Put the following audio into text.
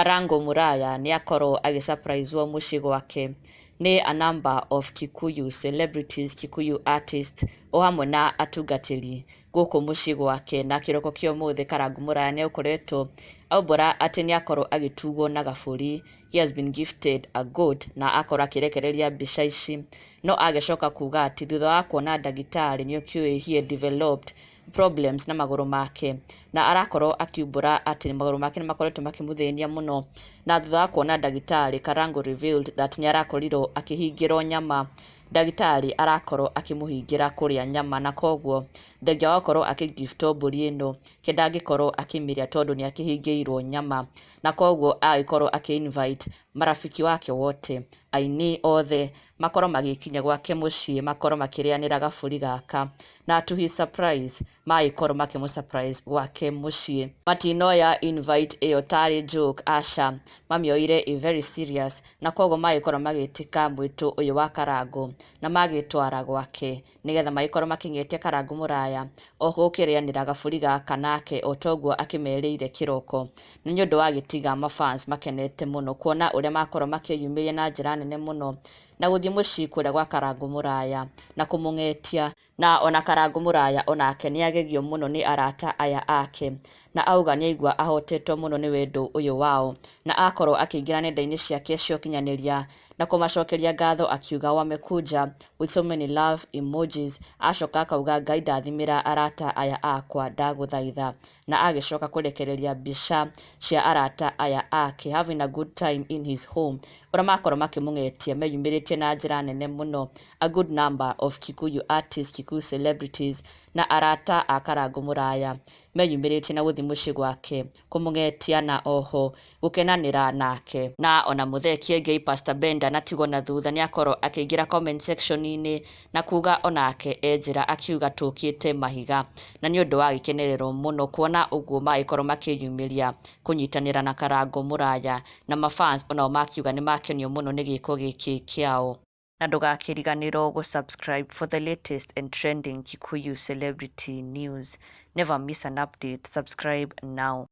Karango Muraya nĩ akorwo agĩ surprise wo mũciĩ gwake nĩ a number of Kikuyu celebrities, Kikuyu artists o hamwe na atungatĩri gũkũ mũciĩ gwake. Na kĩroko kĩa ũmũthĩ Karango Muraya nĩ akoretwo aumbũra atĩ nĩ akorwo agĩtugwo na gabũri. He has been gifted a goat, na akorwo akĩrekereria mbica ici, no agĩcoka kuga atĩ thutha wa kuona ndagĩtarĩ nĩ ũkĩũĩ he had developed problems na magũrũ make, na arakorwo akiumbũra atĩ magũrũ make nĩ makoretwo makĩmũthĩnia mũno. Na thutha wa kuona ndagĩtarĩ, Karango revealed that nĩ arakorirwo akĩhingĩrwo nyama. Ndagĩtarĩ arakorwo akĩmũhingĩra kũrĩa nyama, na koguo thengia wa gũkorwo akĩgiftwo mbũri ĩno, ke ndangĩkorwo akĩmĩrĩa tondũ nĩ akĩhingĩirwo nyama. Na koguo agĩkorwo akĩ invite marafiki wake wote, aini othe, makorwo magĩkinya gwake mũciĩ, makorwo makĩrĩanĩra gabũri gaka. Na to his surprise, magĩkorwo makĩmũ surprise gwake mũciĩ. Matinoya invite ĩyo tarĩ joke, aca, mamĩoire ĩ very serious, na koguo magĩkorwo magĩtĩka mwĩto ũyũ wa Karango na magĩtwara gwake nĩgetha magĩkorwo makĩng'etia Karango Muraya o gũkĩrĩanĩra gabũri gaka nake o toguo akĩmerĩire kĩroko. Nĩ ũndũ wa gĩtiga mafans makenete mũno kuona ũrĩa makorwo makĩyumĩria na njĩra nene mũno na gũthiĩ mũciĩ kũrĩa gwa Karango Muraya na kũmũng'etia. Na ona Karango Muraya onake nĩ agegio mũno nĩ arata aya ake, na auga nĩ aigua ahotetwo mũno nĩ wendo ũyũ wao, na akorwo akĩingĩra nenda-inĩ ciake cia ũkinyanĩria na kũmacokeria ngatho, akiuga "Wamekuja" with so many love emojis. Acoka akauga, "Ngai ndathimĩra arata aya akwa, ndagũthaitha." Na agĩcoka kũrekereria mbica cia arata aya ake having a good time in his home, ũrĩa makorwo makĩmũng'etia meyumĩrĩtie na njĩra nene mũno, a good number of Kikuyu artists, Kikuyu celebrities na arata a Karango Muraya meyumĩrĩtie na gũthiĩ mũciĩ gwake kũmũng'etia na oho gũkenanĩra nake. Na ona Mũthee Kĩengei, Pastor Ben, ndanatigwo na thutha, nĩ akorwo akĩingĩra comment section-inĩ na kuga onake e njĩra, akiuga "Tũkĩte mahiga." Na nĩ ũndũ wa gĩkenerero mũno kuona ũguo magĩkorwo makĩyumĩria kũnyitanĩra na Karango Muraya, na mafans onao makiuga nĩ makenio mũno nĩ gĩko gĩkĩ kĩao. Na ndũgakĩriganĩrwo gũ-subscribe for the latest and trending Kikuyu celebrity news. Never miss an update. Subscribe now.